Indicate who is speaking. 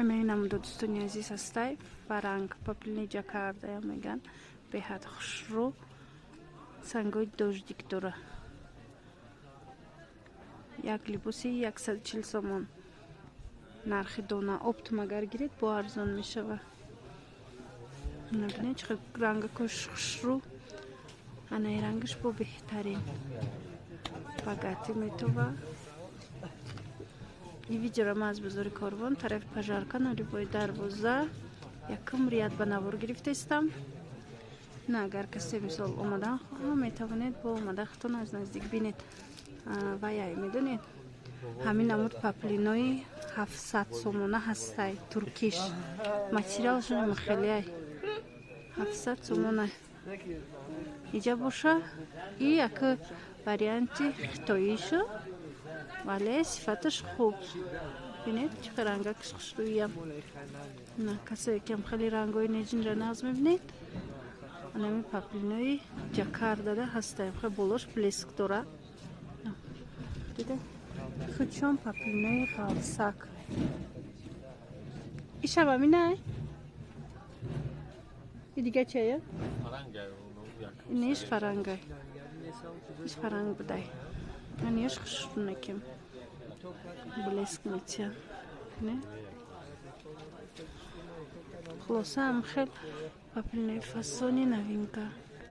Speaker 1: Ана дӯстони азиз, ҳастай фаранг, поплини жакарда меган, беҳад хушрӯ, сангои дождик дора. Як либоси 140 сомон нархи дона. Оптом агар гиред, бо арзон мешава. Набинед, чӣ рангакош хушрӯ. Анаи рангаш бо беҳтарин богатый метова. И видеоро ман аз бозори Корвон, тарафи Пожарка, налибои дарвоза, якум ряд ба навор гирифтаистам. На, агар касе, мисол, омадан хоҳам, метавонед бо омада худтон аз наздик бинед. Ваяй, медонед, ҳамин намуд поплинои 700 сомона ҳастай, туркиш, материалшон хелеай, 700 сомона. Иҷа боша и як варианти хитоишу, вале сифаташ хуб. Бинед, чӣ хел рангакаш хушрӯям. На, касое ки хеле рангҳои нежныйра нағз мебинед, анами поплинои жакардада ҳастаем, хел болош блеск дора. Дида, худшон поплинои ғалсак. Ишам аминай, и дига чия? Иниш фарангай, иш фаранг будай. Аниш хушрунакем, блеск метия. Не, хулоса, ам хел поплинои фасони новинка.